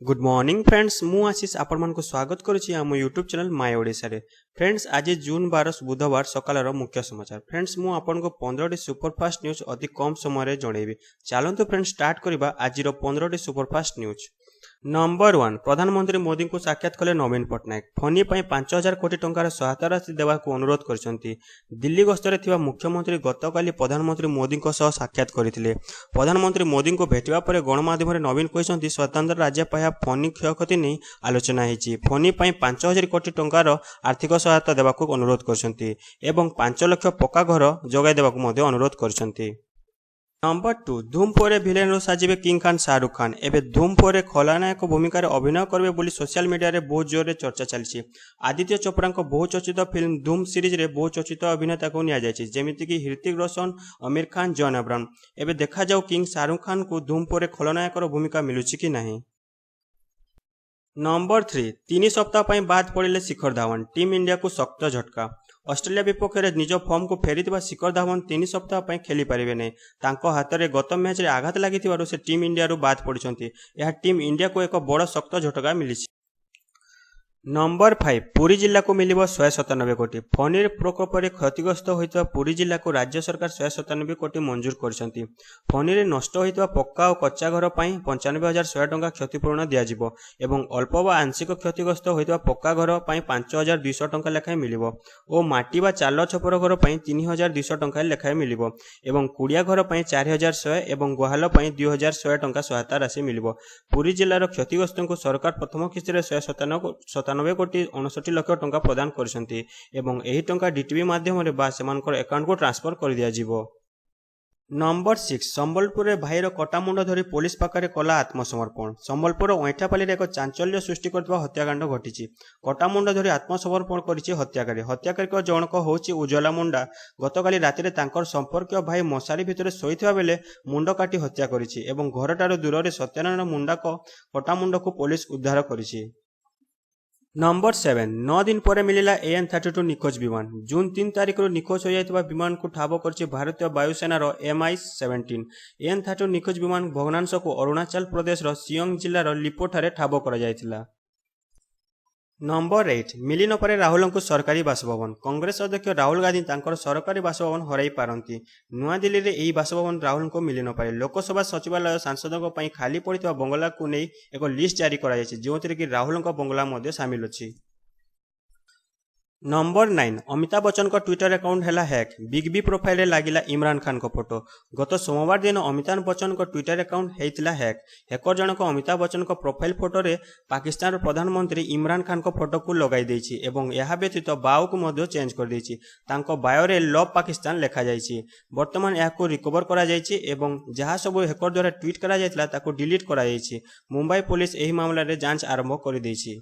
Good morning friends, ମୁଁ ଆଶିଷ ଆପଣମାନଙ୍କୁ ସ୍ୱାଗତ କରୁଛି ଆମ ୟୁଟ୍ୟୁବ୍ ଚ୍ୟାନେଲ୍ ମାଇ ଓଡ଼ିଶାରେ। ଫ୍ରେଣ୍ଡସ୍, ଆଜି ଜୁନ୍ 12 ବୁଧବାର ସକାଳର ମୁଖ୍ୟ ସମାଚାର। ଫ୍ରେଣ୍ଡସ୍, ମୁଁ ଆପଣଙ୍କୁ 15ଟି ସୁପରଫାଷ୍ଟ ନ୍ୟୁଜ୍ ଅତି କମ୍ ସମୟରେ ଜଣାଇବି। ଚାଲନ୍ତୁ ଫ୍ରେଣ୍ଡସ୍, ଷ୍ଟାର୍ଟ କରିବା ଆଜିର 15ଟି ସୁପରଫାଷ୍ଟ ନ୍ୟୁଜ୍। ନମ୍ବର 1, ପ୍ରଧାନମନ୍ତ୍ରୀ ମୋଦିଙ୍କୁ ସାକ୍ଷାତ କଲେ ନବୀନ ପଟ୍ଟନାୟକ। ଫନି ପାଇଁ 5000 କୋଟି ଟଙ୍କାର ସହାୟତା ରାଶି ଦେବାକୁ ଅନୁରୋଧ କରିଛନ୍ତି। ଦିଲ୍ଲୀ ଗସ୍ତରେ ଥିବା ମୁଖ୍ୟମନ୍ତ୍ରୀ ଗତକାଲି ପ୍ରଧାନମନ୍ତ୍ରୀ ମୋଦିଙ୍କ ସହ ସାକ୍ଷାତ କରିଥିଲେ। ପ୍ରଧାନମନ୍ତ୍ରୀ ମୋଦିଙ୍କୁ ଭେଟିବା ପରେ ଗଣମାଧ୍ୟମରେ ନବୀନ କହିଛନ୍ତି, ସ୍ୱତନ୍ତ୍ର ରାଜ୍ୟ ପାହ୍ୟା ଫନି କ୍ଷୟକ୍ଷତି ନେଇ ଆଲୋଚନା ହେଇଛି। ଫନି ପାଇଁ 5000 କୋଟି ଟଙ୍କାର ଆର୍ଥିକ ସହାୟତା ଦେବାକୁ ଅନୁରୋଧ କରିଛନ୍ତି ଏବଂ 5 ଲକ୍ଷ ପକ୍କା ଘର ଯୋଗାଇ ଦେବାକୁ ମଧ୍ୟ ଅନୁରୋଧ କରିଛନ୍ତି। ନମ୍ବର 2, ଧୁମ୍ ପରେ ଭିଲେନରୁ ସାଜିବେ କିଙ୍ଗ ଖାନ୍ ଶାହରୁଖ ଖାନ୍। ଏବେ ଧୁମ୍ ପରେ ଖଳନାୟକ ଭୂମିକାରେ ଅଭିନୟ କରିବେ ବୋଲି ସୋସିଆଲ ମିଡିଆରେ ବହୁତ ଜୋରରେ ଚର୍ଚ୍ଚା ଚାଲିଛି। ଆଦିତ୍ୟ ଚୋପ୍ରାଙ୍କ ବହୁ ଚର୍ଚ୍ଚିତ ଫିଲ୍ମ ଧୁମ୍ ସିରିଜରେ ବହୁ ଚର୍ଚ୍ଚିତ ଅଭିନେତାକୁ ନିଆଯାଇଛି, ଯେମିତିକି ହୃତିକ ରୋଶନ, ଅମୀର ଖାନ୍, ଜନ୍ ଆବ୍ରାହମ। ଏବେ ଦେଖାଯାଉ କିଙ୍ଗ ଶାହରୁଖ ଖାନ୍ଙ୍କୁ ଧୁମ୍ ପରେ ଖଳନାୟକର ଭୂମିକା ମିଳୁଛି କି ନାହିଁ। ନମ୍ବର 3, 3 ସପ୍ତାହ ପାଇଁ ବାଦ୍ ପଡ଼ିଲେ ଶିଖର ଧାୱନ, ଟିମ୍ ଇଣ୍ଡିଆକୁ ଶକ୍ତ ଝଟକା। ଅଷ୍ଟ୍ରେଲିଆ ବିପକ୍ଷରେ ନିଜ ଫର୍ମକୁ ଫେରିଥିବା ଶିଖର ଧାୱନ 3 ସପ୍ତାହ ପାଇଁ ଖେଳିପାରିବେ ନାହିଁ। ତାଙ୍କ ହାତରେ ଗତ ମ୍ୟାଚ୍ରେ ଆଘାତ ଲାଗିଥିବାରୁ ସେ ଟିମ୍ ଇଣ୍ଡିଆରୁ ବାଦ୍ ପଡ଼ିଛନ୍ତି। ଏହା ଟିମ୍ ଇଣ୍ଡିଆକୁ ଏକ ବଡ଼ ଶକ୍ତ ଝଟକା ମିଳିଛି। ନମ୍ବର 5, ପୁରୀ ଜିଲ୍ଲାକୁ ମିଳିବ 197 କୋଟି। ଫନିର ପ୍ରକୋପରେ କ୍ଷତିଗ୍ରସ୍ତ ହୋଇଥିବା ପୁରୀ ଜିଲ୍ଲାକୁ ରାଜ୍ୟ ସରକାର 197 କୋଟି ମଞ୍ଜୁର କରିଛନ୍ତି। ଫନିରେ ନଷ୍ଟ ହୋଇଥିବା ପକ୍କା ଓ କଚ୍ଚା ଘର ପାଇଁ 95100 ଟଙ୍କା କ୍ଷତିପୂରଣ ଦିଆଯିବ ଏବଂ ଅଳ୍ପ ବା ଆଂଶିକ କ୍ଷତିଗ୍ରସ୍ତ ହୋଇଥିବା ପକ୍କା ଘର ପାଇଁ 5200 ଟଙ୍କା ଲେଖାଏଁ ମିଳିବ ଓ ମାଟି ବା ଚାଳ ଛପର ଘର ପାଇଁ 3200 ଟଙ୍କା ଲେଖାଏଁ ମିଳିବ ଏବଂ କୁଡ଼ିଆ ଘର ପାଇଁ 4100 ଏବଂ ଗୁହାଳ ପାଇଁ 2100 ଟଙ୍କା ସହାୟତା ରାଶି ମିଳିବ। ପୁରୀ ଜିଲ୍ଲାର କ୍ଷତିଗ୍ରସ୍ତଙ୍କୁ ସରକାର ପ୍ରଥମ କିସ୍ତିରେ 197 କୋଟି 59 ଲକ୍ଷ ଟଙ୍କା ପ୍ରଦାନ କରିଛନ୍ତି ଏବଂ ଏହି ଟଙ୍କା ଡିଟିବି ମାଧ୍ୟମରେ ବା ସେମାନଙ୍କର ଆକାଉଣ୍ଟକୁ ଟ୍ରାନ୍ସଫର କରିଦିଆଯିବ। ନମ୍ବର 6, ସମ୍ବଲପୁରରେ ଭାଇର କଟାମୁଣ୍ଡ ଧରି ପୋଲିସ ପାଖରେ କଲା ଆତ୍ମସମର୍ପଣ। ସମ୍ବଲପୁରର ଅଇଁଠାପାଲିରେ ଏକ ଚାଞ୍ଚଲ୍ୟ ସୃଷ୍ଟି କରିଥିବା ହତ୍ୟାକାଣ୍ଡ ଘଟିଛି। କଟାମୁଣ୍ଡ ଧରି ଆତ୍ମସମର୍ପଣ କରିଛି ହତ୍ୟାକାରୀ। ହତ୍ୟାକାରୀଙ୍କ ଜଣକ ହେଉଛି ଉଜ୍ଜଲା ମୁଣ୍ଡା। ଗତକାଲି ରାତିରେ ତାଙ୍କର ସମ୍ପର୍କୀୟ ଭାଇ ମଶାରୀ ଭିତରେ ଶୋଇଥିବା ବେଳେ ମୁଣ୍ଡ କାଟି ହତ୍ୟା କରିଛି ଏବଂ ଘରଠାରୁ ଦୂରରେ ସତ୍ୟନାରାୟଣ ମୁଣ୍ଡାଙ୍କ କଟାମୁଣ୍ଡକୁ ପୋଲିସ ଉଦ୍ଧାର କରିଛି। ନମ୍ବର 7, 9 ଦିନ ପରେ ମିଳିଲା ଏଏନ୍ 32 ନିଖୋଜ ବିମାନ। ଜୁନ୍ 3 ତାରିଖରୁ ନିଖୋଜ ହୋଇଯାଇଥିବା ବିମାନକୁ ଠାବ କରିଛି ଭାରତୀୟ ବାୟୁସେନାର ଏମ୍ଆଇ 17। ଏଏନ୍ 32 ନିଖୋଜ ବିମାନ ଭଗ୍ନାଂଶକୁ ଅରୁଣାଚଳ ପ୍ରଦେଶର ସିଅଙ୍ଗ ଜିଲ୍ଲାର ଲିପୋଠାରେ ଠାବ କରାଯାଇଥିଲା। ନମ୍ବର 8, ମିଳି ନପାରେ ରାହୁଲଙ୍କୁ ସରକାରୀ ବାସଭବନ। କଂଗ୍ରେସ ଅଧ୍ୟକ୍ଷ ରାହୁଲ ଗାନ୍ଧୀ ତାଙ୍କର ସରକାରୀ ବାସଭବନ ହରାଇ ପାରନ୍ତି। ନୂଆଦିଲ୍ଲୀରେ ଏହି ବାସଭବନ ରାହୁଲଙ୍କୁ ମିଳି ନପାରେ। ଲୋକସଭା ସଚିବାଳୟ ସାଂସଦଙ୍କ ପାଇଁ ଖାଲି ପଡ଼ିଥିବା ବଙ୍ଗଳାକୁ ନେଇ ଏକ ଲିଷ୍ଟ ଜାରି କରାଯାଇଛି, ଯେଉଁଥିରେ କି ରାହୁଲଙ୍କ ବଙ୍ଗଳା ମଧ୍ୟ ସାମିଲ ଅଛି। ନମ୍ବର 9, ଅମିତାଭ ବଚ୍ଚନଙ୍କ ଟ୍ୱିଟର ଆକାଉଣ୍ଟ ହେଲା ହ୍ୟାକ୍। ବିଗ୍ ବି ପ୍ରୋଫାଇଲରେ ଲାଗିଲା ଇମ୍ରାନ ଖାନଙ୍କ ଫଟୋ। ଗତ ସୋମବାର ଦିନ ଅମିତାଭ ବଚ୍ଚନଙ୍କ ଟ୍ୱିଟର ଆକାଉଣ୍ଟ ହେଇଥିଲା ହ୍ୟାକ୍। ହ୍ୟାକର ଜଣକ ଅମିତାଭ ବଚ୍ଚନଙ୍କ ପ୍ରୋଫାଇଲ ଫଟୋରେ ପାକିସ୍ତାନର ପ୍ରଧାନମନ୍ତ୍ରୀ ଇମ୍ରାନ ଖାନଙ୍କ ଫଟୋକୁ ଲଗାଇ ଦେଇଛି ଏବଂ ଏହା ବ୍ୟତୀତ ବାଓକୁ ମଧ୍ୟ ଚେଞ୍ଜ କରିଦେଇଛି। ତାଙ୍କ ବାୟୋରେ ଲଭ୍ ପାକିସ୍ତାନ ଲେଖାଯାଇଛି। ବର୍ତ୍ତମାନ ଏହାକୁ ରିକଭର କରାଯାଇଛି ଏବଂ ଯାହା ସବୁ ହ୍ୟାକର ଦ୍ୱାରା ଟ୍ୱିଟ୍ କରାଯାଇଥିଲା ତାକୁ ଡିଲିଟ୍ କରାଯାଇଛି। ମୁମ୍ବାଇ ପୋଲିସ ଏହି ମାମଲାରେ ଯାଞ୍ଚ ଆରମ୍ଭ କରିଦେଇଛି।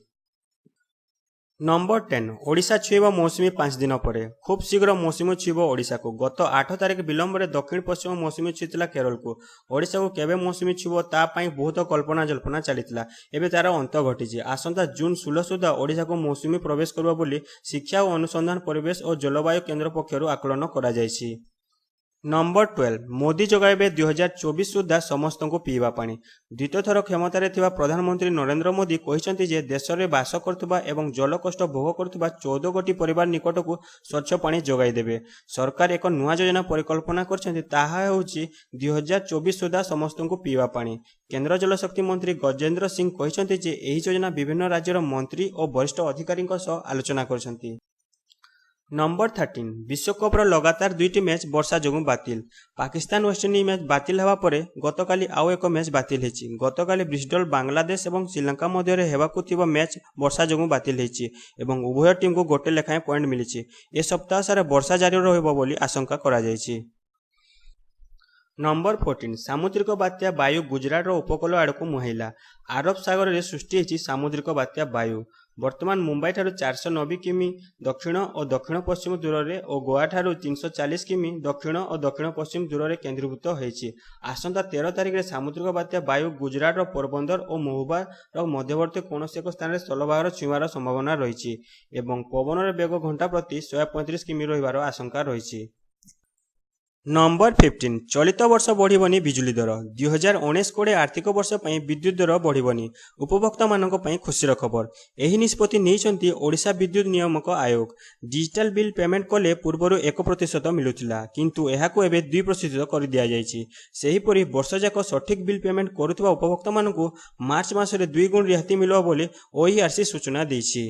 ନମ୍ବର 10, ଓଡ଼ିଶା ଛୁଇଁବ ମୌସୁମୀ 5 ଦିନ ପରେ। ଖୁବ୍ ଶୀଘ୍ର ମୌସୁମୀ ଛୁଇଁବ ଓଡ଼ିଶାକୁ। ଗତ 8 ତାରିଖ ବିଳମ୍ବରେ ଦକ୍ଷିଣ ପଶ୍ଚିମ ମୌସୁମୀ ଛୁଇଁଥିଲା କେରଳକୁ। ଓଡ଼ିଶାକୁ କେବେ ମୌସୁମୀ ଛୁଇଁବ ତା ପାଇଁ ବହୁତ କଳ୍ପନା ଜଳ୍ପନା ଚାଲିଥିଲା। ଏବେ ତାର ଅନ୍ତ ଘଟିଛି। ଆସନ୍ତା ଜୁନ୍ 16 ସୁଦ୍ଧା ଓଡ଼ିଶାକୁ ମୌସୁମୀ ପ୍ରବେଶ କରିବ ବୋଲି ଶିକ୍ଷା ଓ ଅନୁସନ୍ଧାନ ପରିବେଶ ଓ ଜଳବାୟୁ କେନ୍ଦ୍ର ପକ୍ଷରୁ ଆକଳନ କରାଯାଇଛି। ନମ୍ବର 12, ମୋଦି ଯୋଗାଇବେ 2024 ସୁଦ୍ଧା ସମସ୍ତଙ୍କୁ ପିଇବା ପାଣି। ଦ୍ୱିତୀୟ ଥର କ୍ଷମତାରେ ଥିବା ପ୍ରଧାନମନ୍ତ୍ରୀ ନରେନ୍ଦ୍ର ମୋଦି କହିଛନ୍ତି ଯେ ଦେଶରେ ବାସ କରୁଥିବା ଏବଂ ଜଳକଷ୍ଟ ଭୋଗ କରୁଥିବା 14 କୋଟି ପରିବାର ନିକଟକୁ ସ୍ୱଚ୍ଛ ପାଣି ଯୋଗାଇ ଦେବେ। ସରକାର ଏକ ନୂଆ ଯୋଜନା ପରିକଳ୍ପନା କରିଛନ୍ତି, ତାହା ହେଉଛି 2024 ସୁଦ୍ଧା ସମସ୍ତଙ୍କୁ ପିଇବା ପାଣି। କେନ୍ଦ୍ର ଜଳଶକ୍ତି ମନ୍ତ୍ରୀ ଗଜେନ୍ଦ୍ର ସିଂ କହିଛନ୍ତି ଯେ ଏହି ଯୋଜନା ବିଭିନ୍ନ ରାଜ୍ୟର ମନ୍ତ୍ରୀ ଓ ବରିଷ୍ଠ ଅଧିକାରୀଙ୍କ ସହ ଆଲୋଚନା କରିଛନ୍ତି। ନମ୍ବର 13, ବିଶ୍ୱକପ୍ର ଲଗାତାର 2ଟି ମ୍ୟାଚ୍ ବର୍ଷା ଯୋଗୁଁ ବାତିଲ। ପାକିସ୍ତାନ ୱେଷ୍ଟଇଣ୍ଡିଜ୍ ମ୍ୟାଚ୍ ବାତିଲ ହେବା ପରେ ଗତକାଲି ଆଉ ଏକ ମ୍ୟାଚ୍ ବାତିଲ ହେଇଛି। ଗତକାଲି ବ୍ରିଷ୍ଟଲ ବାଂଲାଦେଶ ଏବଂ ଶ୍ରୀଲଙ୍କା ମଧ୍ୟରେ ହେବାକୁ ଥିବା ମ୍ୟାଚ୍ ବର୍ଷା ଯୋଗୁଁ ବାତିଲ ହେଇଛି ଏବଂ ଉଭୟ ଟିମ୍କୁ ଗୋଟେ ଲେଖାଏଁ ପଏଣ୍ଟ ମିଳିଛି। ଏ ସପ୍ତାହ ସାରା ବର୍ଷା ଜାରି ରହିବ ବୋଲି ଆଶଙ୍କା କରାଯାଇଛି। ନମ୍ବର 14, ସାମୁଦ୍ରିକ ବାତ୍ୟା ବାୟୁ ଗୁଜରାଟର ଉପକୂଳ ଆଡ଼କୁ ମୁହାଁଇଲା। ଆରବ ସାଗରରେ ସୃଷ୍ଟି ହେଇଛି ସାମୁଦ୍ରିକ ବାତ୍ୟା ବାୟୁ। ବର୍ତ୍ତମାନ ମୁମ୍ବାଇଠାରୁ 490 କିମି ଦକ୍ଷିଣ ଓ ଦକ୍ଷିଣ ପଶ୍ଚିମ ଦୂରରେ ଓ ଗୋଆଠାରୁ 340 କିମି ଦକ୍ଷିଣ ଓ ଦକ୍ଷିଣ ପଶ୍ଚିମ ଦୂରରେ କେନ୍ଦ୍ରୀଭୂତ ହୋଇଛି। ଆସନ୍ତା 13 ତାରିଖରେ ସାମୁଦ୍ରିକ ବାତ୍ୟା ବାୟୁ ଗୁଜରାଟର ପୋରବନ୍ଦର ଓ ମହୁବାର ମଧ୍ୟବର୍ତ୍ତୀ କୌଣସି ଏକ ସ୍ଥାନରେ ସ୍ଥଳଭାଗର ଛୁଇଁବାର ସମ୍ଭାବନା ରହିଛି ଏବଂ ପବନର ବେଗ ଘଣ୍ଟା ପ୍ରତି 135 କିମି ରହିବାର ଆଶଙ୍କା ରହିଛି। ନମ୍ବର 15। ଚଳିତ ବର୍ଷ ବଢ଼ିବନି ବିଜୁଳି ଦର। 2019-20 ଆର୍ଥିକ ବର୍ଷ ପାଇଁ ବିଦ୍ୟୁତ୍ ଦର ବଢ଼ିବନି। ଉପଭୋକ୍ତାମାନଙ୍କ ପାଇଁ ଖୁସିର ଖବର। ଏହି ନିଷ୍ପତ୍ତି ନେଇଛନ୍ତି ଓଡ଼ିଶା ବିଦ୍ୟୁତ୍ ନିୟାମକ ଆୟୋଗ। ଡିଜିଟାଲ ବିଲ୍ ପେମେଣ୍ଟ କଲେ ପୂର୍ବରୁ 1% ମିଳୁଥିଲା, କିନ୍ତୁ ଏହାକୁ ଏବେ 2% କରିଦିଆଯାଇଛି। ସେହିପରି ବର୍ଷଯାକ ସଠିକ୍ ବିଲ୍ ପେମେଣ୍ଟ କରୁଥିବା ଉପଭୋକ୍ତାମାନଙ୍କୁ ମାର୍ଚ୍ଚ ମାସରେ 2 ଗୁଣ ରିହାତି ମିଳିବ ବୋଲି ଓଇଆର୍ସି ସୂଚନା ଦେଇଛି।